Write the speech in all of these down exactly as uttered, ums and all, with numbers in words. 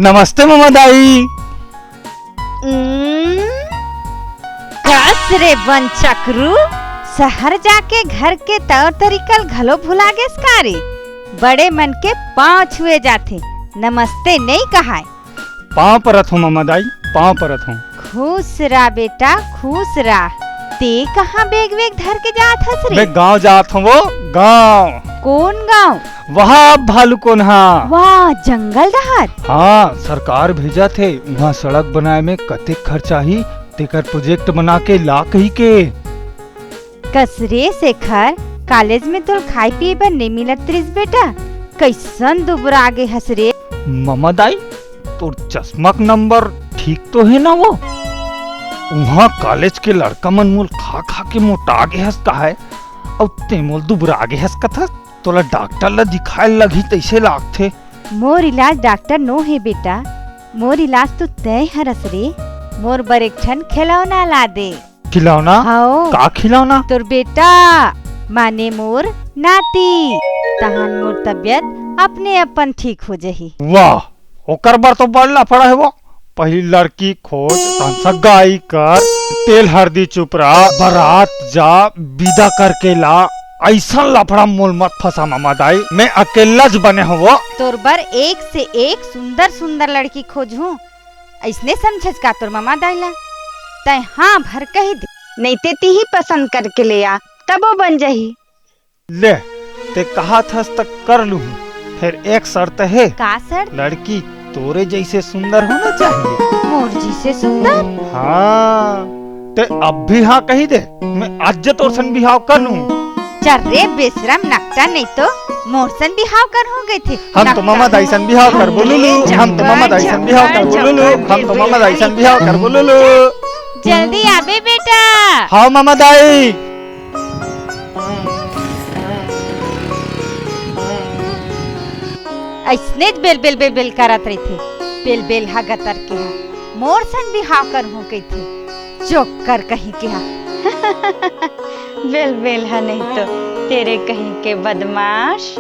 नमस्ते ममा दाई। उम्म, कस रे बन चकरू, शहर जाके घर के तौर तरीका ल घलो भुला गेस का रे? बड़े मन के पाँव छुए जाथे, नमस्ते नइ कहाय। पाँव परत हों ममा दाई, पाँव परत हों। खुश रह बेटा, खुश रह। ते कहाँ bag-vag धर के जात हस रे? मैं गाँव जात हों वो, गाँव। कोन गाँव? वहाँ भालू कोन हा। वाह, जंगल डहर? हाँ, सरकार भेजत हे, उहाँ सड़क बनाए में कतेक खर्चा आही, तेकर project बना के ला कहिके। कस रे शेखर, college में तोर खाए पिए बर नइ मिलत रिस बेटा? कइसन दुबरा गे हस रे? ममा दाई, तोर चश्मा के number ठीक तो हे ना वो? उहाँ college के लड़का मन मोल खा खा के मोटा गे हस कहाय, अउ ते मोल दुबरा गे हस कथस। तोला doctor ला दिखाए लगही तइसे लागथे। मोर इलाज doctor नो हे बेटा, मोर इलाज तो तैं हरस रे। मोर बर एक ठन खिलौना ला दे। खिलौना? हव। का खिलौना? तोर बेटा, माने मोर नाती, तहान मोर तबियत अपने अपन ठीक हो जही। वाह, ओकर बर तो बड़ लफड़ा हे वो। पहिली लड़की खोज, तहन सगाई कर, तेल हरदी चुपरा, बारात जा, बिदा करके ला। अइसन लफड़ा मोल मत फंसा ममा दाई, मैं अकेल्लाच बने हों वो। तोर बर एक से एक सुंदर सुंदर लड़की खोजहूं, अइसने समझेस का तोर ममा दाई ला? तैं हाँ भर कहि दे। नइते तिही पसंद करके ले आ, तबो बन जही। ले, ते कहत हस त कर लूहूं, फेर एक शर्त हे। का शर्त? लड़की तोरे जइसे सुंदर होना चाहिए। मोर जइसे सुंदर? हाँ, ते अब भी हाँ कहि दे, मैं आज तोर सन बिहाव कर लूहूं। चल रे बेशरम नकटा, नइ तो मोर सन बिहाव करहूं कहिथे। हम तो ममा दाई सन बिहाव करबो लुलु, हम तो ममा दाई सन बिहाव करबो लुलु, हम तो ममा दाई सन बिहाव करबो लुलु। जल्दी आबे बेटा। हाँ ममा दाई। अइसनेच बेल बेल बेल बेल करत रहिथे। बेल बेल हा गतर के हा, मोर सन बिहाव करहूं कहिथे। जोकर कहीं के हा। बेल बेल हा नहीं तो तेरे कहीं के बदमाश।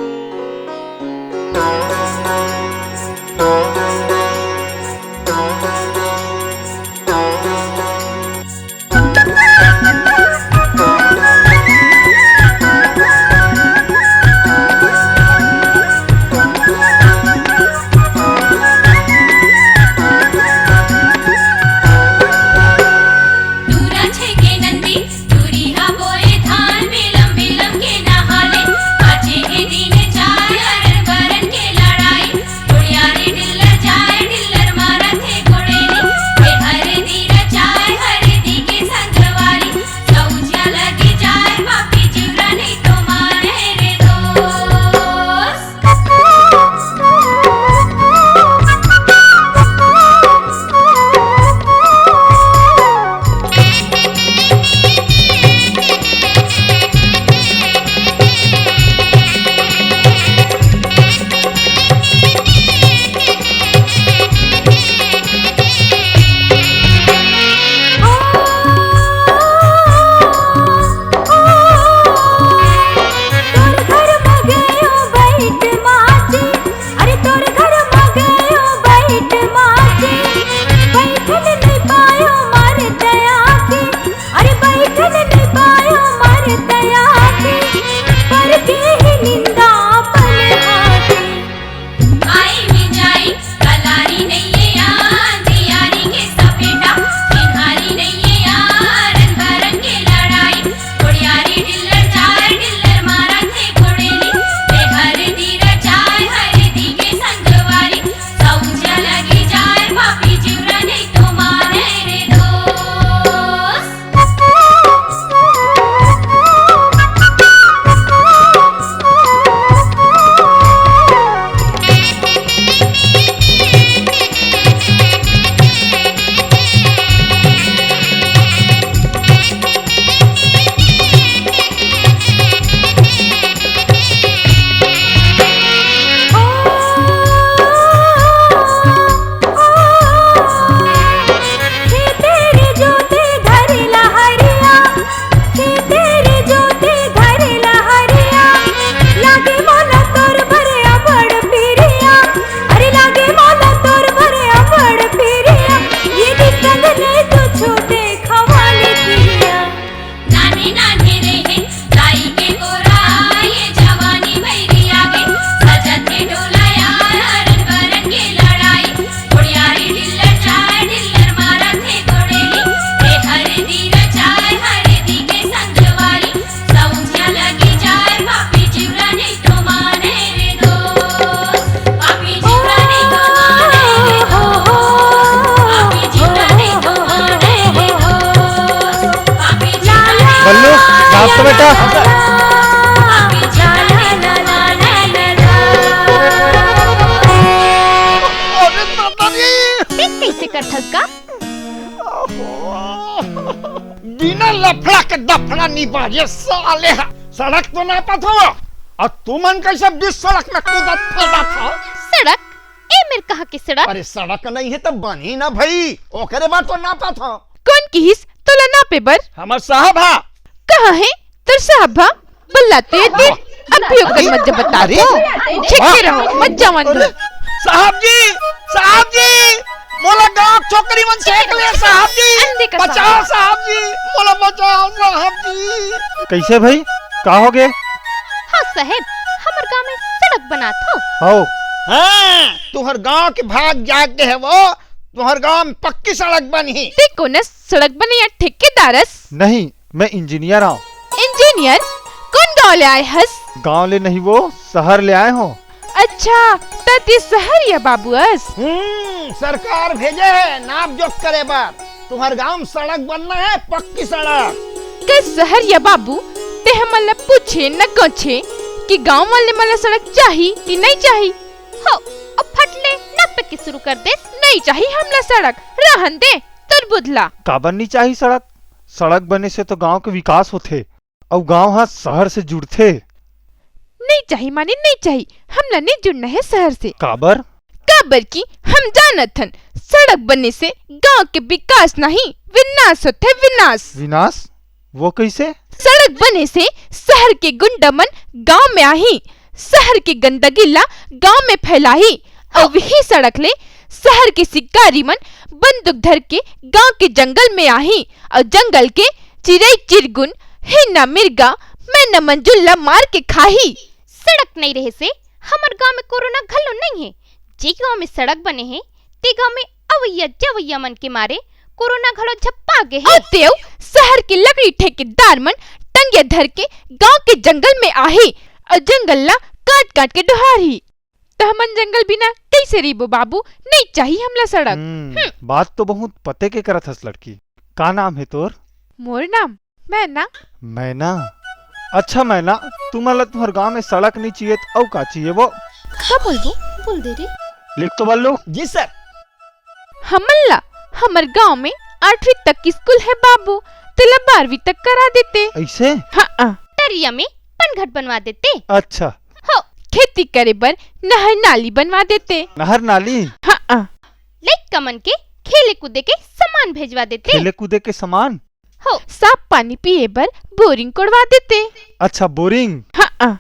नान्हे रेहे दाई के कोरा, ये जवानी भैरी आगे, सजत हे डोला यार, हरन बरन के लड़ाई, उड़ियारी ढिल्लर चाय, ढिल्लर मारत हे गोड़ेली, हे हरदी रचाय, हरदी के संगवारी, सौंझिया लगी जाय, पापी चिउरा नहीं तो माने रे दोस्त। बल्लू, नाच तो बेटा। देख कैसे करथस का। बिना लफड़ा के दफड़ा नहीं बाजे साले हा। सड़क तो नापत हो, और तुमन कैसे बीच सड़क में कूदत फादत हो? सड़क? ए मेर कहाँ के सड़क? अरे सड़क नहीं है तो बनी ना भाई, ओकरे बार तो नापत हो। कौन किहिस तोला नापे बर? हमर साहब हा। कहाँ है तोर साहब हा? बल्ला ते दे, अभी ओकर मज्जा बता अरे, दो। छेके रहो, मज्जा मन दो। साहब जी, साहब जी, मोला गांव छोकरी मन छेक ले साहब जी। अंधे का बचाओ साहब जी, मोला बचाओ साहब जी। कैसे भाई, का हो गे? हाँ साहेब, हमर गांव में सड़क बनात हो। हो। हाँ, तुहर गांव के भाग जाग गे है वो, तुहर गांव में पक्की सड़क बनही। ते कोन सड़क बनइया ठेकेदारस? नहीं, मैं इंजीनियर आंव। इंजीनियर? कौन गांव ले आए हस? गांव ले नहीं वो, शहर ले आए हो। अच्छा, त ते शहरिया बाबू अस। हम्म, सरकार भेजे है नाप जोख करे बर। तुहर गांव में सड़क बनना है, पक्की सड़क। के शहरिया बाबू, ते हमन ला पूछे न कोछे कि गांव वाले मन ला सड़क चाही कि नहीं चाही। हो, अब फट ले नापे के शुरू कर दे। नहीं चाही हमला सड़क, रहन दे तोर बुधला। काबर नहीं चाही सड़क? सड़क बने से तो गांव के विकास होथे, अउ गांव हा शहर से जुड़थे। नहीं चाही माने नहीं चाही, हमला नहीं जुड़ना है शहर से। काबर? काबर कि हम जानत हन, सड़क बने से गांव के विकास नहीं, विनाश होथे, विनाश। विनाश? वो कैसे? सड़क बने से शहर के गुंडा मन गांव में आही, शहर के गंदगी ला गांव में फैलाही, अउ वही सड़क ले शहर के शिकारी मन बंदूक धर के गांव के जंगल में आही, अउ जंगल के चिरई चिरगुन, हिन्ना मिर्गा, मैना मंजुल ला मार के खाही। सड़क नहीं रहे से हमर गांव में कोरोना घलो नहीं है। जे गांव में सड़क बने है, ते गांव में अवैया जवैया मन के मारे कोरोना घलो झप्पा गे है। अउ तेव शहर के लकड़ी ठेकेदार मन टंगिया धर के गांव के जंगल में आही, अउ जंगल ला काट काट के डोहारही। त हमन जंगल बिना कैसे रहिबो बाबू? नहीं चाही हमला सड़क। हम्म, बात तो बहुत पते के करत हस लड़की। का नाम है तोर? मोर नाम मैना। मैना? अच्छा मैना, तुमन ला तुहर गांव में सड़क नहीं चाहिए त अउ का चाहिए वो? का बोलबो? बोल दे रे। लिख तो बल्लू। जी सर। हमन ला हमर गांव में आठवीं तक स्कूल है बाबू, तेला बारहवीं तक करा देते। ऐसे? हाँ। तरिया में पनघट बनवा देते। अच्छा। हो। खेती करे बर नहर नाली बनवा देते। नहर नाली? हाँ। लइका मन के खेले कूदे के सामान भेजवा देते। खेले कूदे के सामान? हो। साफ पानी पिए बर बोरिंग कोड़वा देते। अच्छा, बोरिंग। हाँ।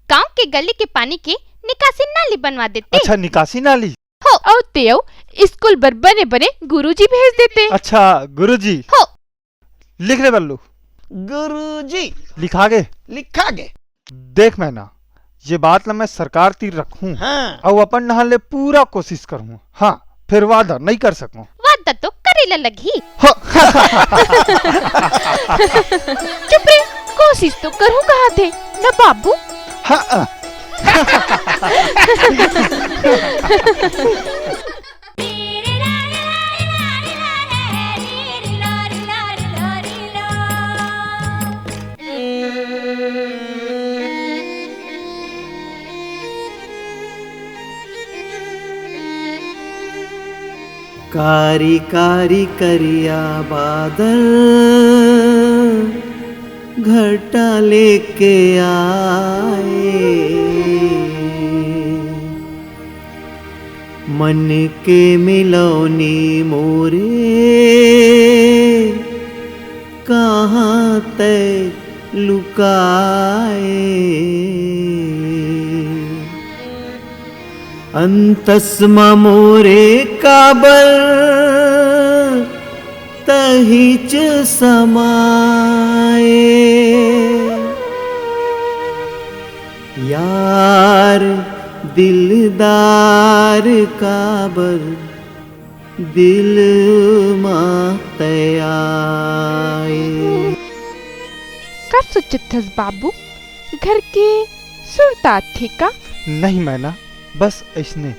गांव के गली के पानी के निकासी नाली बनवा देते। अच्छा, निकासी नाली। हो। अउ तेव स्कूल बर बने बने गुरुजी भेज देते। अच्छा, गुरुजी। हो। लिख रे बल्लू। गुरुजी। लिखा गे? लिखा गे। देख मैना, ये बात ला मैं सरकार तीर रखूं। हाँ। अउ अपन नहर ले पूरा कोशिश करूं। हाँ, फिर वादा नहीं कर सकूं। वादा तो करे ला लगही। हाँ। चुप रे, कोशिश तो करूं कहा थे ना बाबू। हाँ। कारी कारी करिया बादल घटा लेके आए, मन के मिलौनी मोरे कहाँ तै लुकाए। अंतस म मोरे काबर तहिच समाए। यार दिलदार काबर दिल मा तय आए। का सोचत हस बाबू? घर के सुरता आथे का? नहीं मैना, बस अइसने।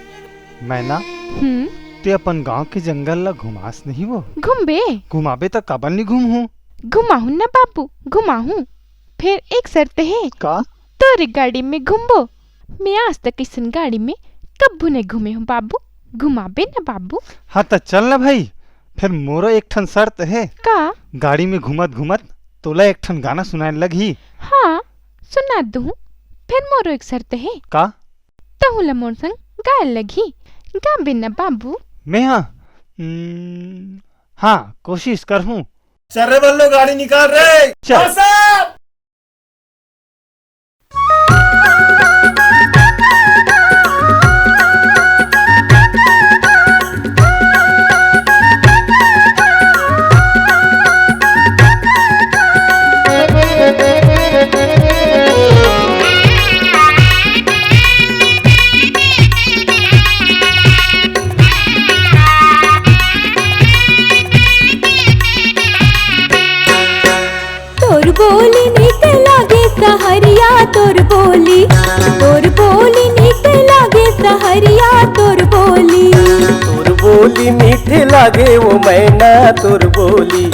मैना, हम्म? ते अपन गांव के जंगल ला घुमास नहीं वो? घूमबे? घुमाबे त काबर नहीं घूमहूं? घुमाहूं ना बाबू, घुमाहूं। फेर एक शर्त हे। का? तोरे गाड़ी में घूमबो। मैं आज तक अइसन गाड़ी में कब्बू नहीं घूमे हूं बाबू। घुमाबे ना बाबू। हाँ त चल ना भाई। फेर मोरो एक ठन शर्त हे। का? गाड़ी में घूमत घूमत तोला एक ठन गाना सुनाए लगही। हाँ, सुना दूं। फेर मोरो एक शर्त हे। का? तहूं ला मोर संग गाए लगही। गाबे ना बाबू। मैं हाँ? हम्म, हाँ, कोशिश करहूं। चल रे बल्लू, गाड़ी निकाल रे। चल। तोर बोली नीक लागे सहरिया तोर बोली, तोर बोली नीक लागे सहरिया तोर बोली। तोर बोली मीठ लागे ओ मैना तोर बोली,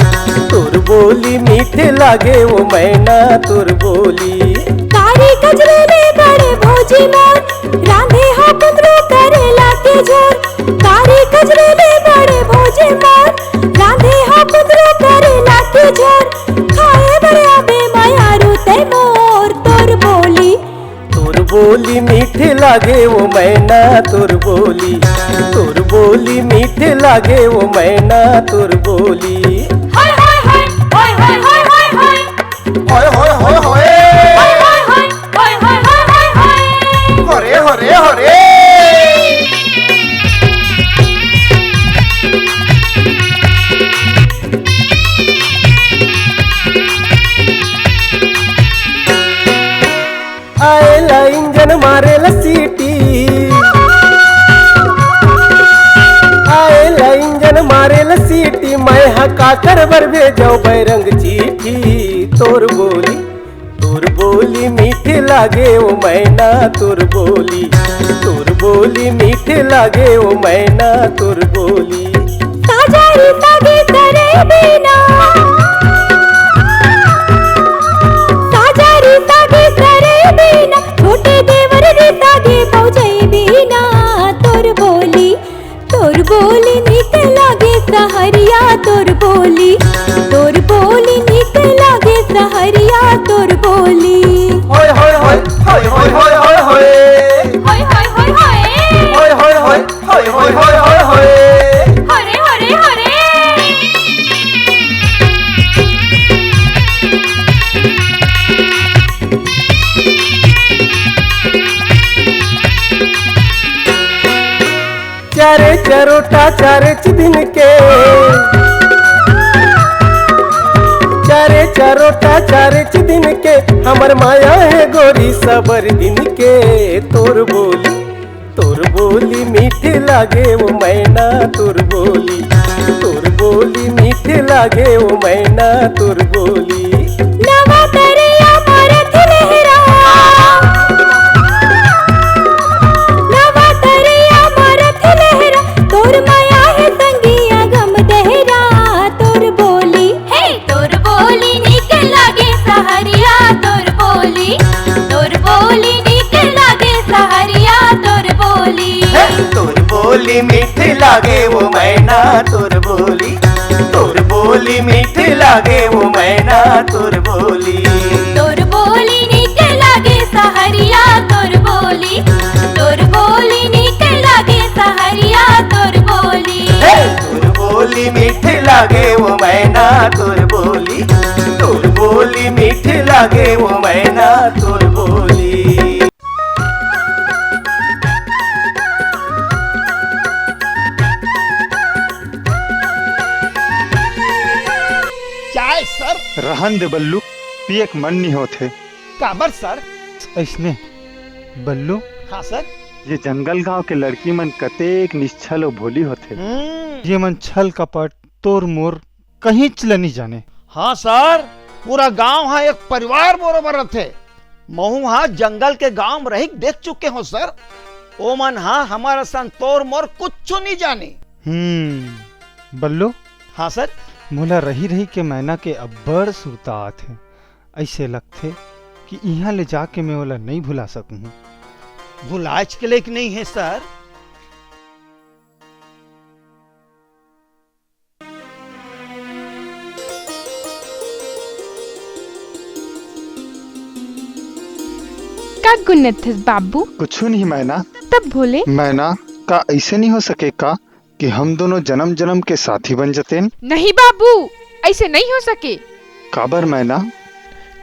तोर बोली मीठ लागे ओ मैना तोर बोली। कारी कजरेले बड़े भौजी मोर, रांधे हा कुंदरू करेला के झोर। कारी कजरेले बड़े भौजी मोर, रांधे हा कुंदरू करेला के झोर। खाए बर आबे मयारू तै मोर तोर बोली। तोर बोली मीठ लागे ओ मैना तोर बोली, तोर बोली मीठ लागे ओ मैना तोर बोली। हाय, हाय, हाय, हाय। हाय, हाय, हाय, हाय, हाय। हाय, हाय, हाय, हाय। हाय, हाय, हाय, हाय, हाय, हाय। हरे, हरे, हरे। आएला इंजन मारेला सीटी, आएला इंजन मारेला सीटी, मैं हा काकर बर भेजव बैरंग चीठी। तोर बोली, तोर बोली मीठ लागे ओ मैना तोर बोली, तोर बोली मीठ लागे ओ मैना तोर बोली। साजा री सागे तोरे बिना, साजा री सागे तोरे बिना, छोटे देवर री सागे भौजई बिना। तोर बोली, तोर बोली नीक लागे सहरिया तोर बोली, तोर बोली नीक लागे सहरिया तोर बोली। होय, होय, होय, होय। होय, होय, होय, होय। होय, होय, होय। होय, होय, होय, होय, होय। हरे, हरे, हरे। चारे चरोटा चारे दिन के, चारे चरोटा चारे दिन के, हमर माया हे गोरी सबर दिन के। तोर बोली तोर बोली मीठ लागे ओ मैना तोर बोली, तोर बोली मीठ लागे ओ मैना तोर बोली। नवा तरिया मारत लहरा, नवा तरिया मारत लहरा, तोर मया हे संगिया गम दहरा। तोर बोली हे तोर बोली नीक लागे सहरिया तोर बोली, तोर बोली नीक लागे सहरिया तोर बोली। हे, तोर बोली मीठ लागे ओ मैना तोर बोली, तोर बोली मीठ लागे ओ मैना तोर बोली। तोर बोली नीक लागे सहरिया तोर बोली, तोर बोली नीक लागे सहरिया तोर बोली। हे, तोर बोली मीठ लागे ओ मैना तोर बोली, तोर बोली मीठ लागे ओ मैना तोर बोली। चाय सर। रहन दे बल्लू, पिए के मन नहीं होत हे। काबर सर? अइसने बल्लू। हाँ सर। ये जंगल गांव के लड़की मन कतेक निश्छल अउ भोली होथे। हम्म। ये मन छल कपट, तोर मोर कहींच ल नी जाने। हाँ सर, पूरा गांव हा एक परिवार बरोबर रथे। महू हा जंगल के गांव में रहिक देख चुके हो सर। ओमन हा हमर असन तोर मोर कुछु नी जाने। हम्म, बल्लू। हाँ सर। मोला रही रही के मैना के अब्बड़ सुरता आथे। अइसे लगथे कि इहाँ ले जाके मैं ओला नइ भुला सकूँ। भुलाएच के लइक नइ हे सर। का गुनत हस बाबू? कुछु नहीं मैना। तब भोले? मैना, का अइसे नहीं हो सके का कि हम दोनों जन्म जन्म के साथी बन जतेन? नहीं बाबू, अइसे नहीं हो सके। काबर मैना?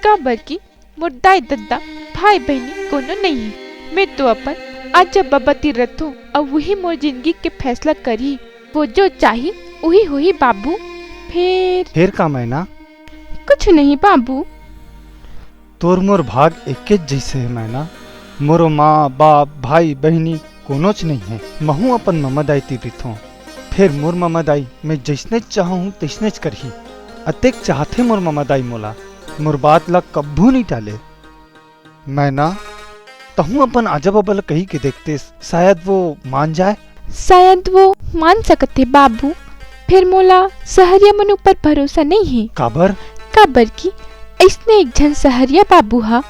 काबर कि मोर दाई ददा, भाई बहिनी कोनो नइ हे। मैं तो अपन आजा बाबा तीर रथों, अउ वही मोर जिंदगी के फैसला करही। वो जो चाही, उही होही बाबू। फेर? फेर का मैना? कुछु नहीं बाबू। तोर मोर भाग एकेच जइसे हे मैना। मोरो माँ, बाप, भाई, बहिनी कोनोच नइ हे। महूँ अपन ममा दाई तीर रथों। फेर मोर ममा दाई मैं जइसनेच चाहूँ तइसनेच करही। अतेक चाहथे मोर ममा दाई मोला। मोर बात ला कभू नइ टाले। मैना, तहूँ अपन आजा बाबा ला कहि के देखतेस, शायद वो मान जाए। शायद वो मान सकत हे बाबू, फेर मोला सहरिया मन ऊपर भरोसा नइ हे। काबर? काबर कि अइसने एक झन सहरिया बाबू हा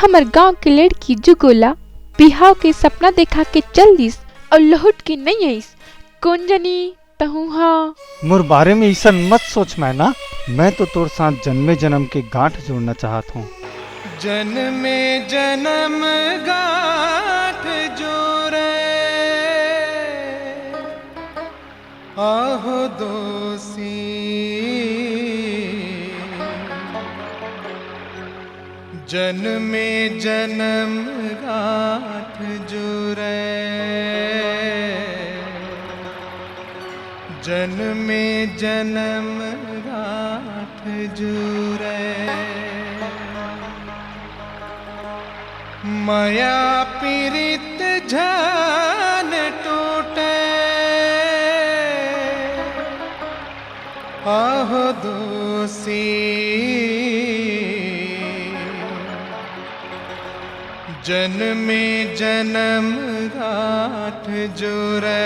हमर गांव के लड़की जुगो ला बिहाव के सपना देखा के चल दिस अउ लहुट के नइ आइस। कोन जनी तहूँ हा। मोर बारे में अइसन मत सोच मैना, मैं तो तोर साथ जन्मे जन्म के गांठ जोड़ना चाहत हूँ। जन्मे जन्म गांठ जोड़े आहो दोसी, जन्मे जन्म गांठ जुड़े, जन्मे जन्म गांठ जुड़े। मया पीरित झन टूटे, आहो दोसी, जन्मे जन्म गांठ जुड़े।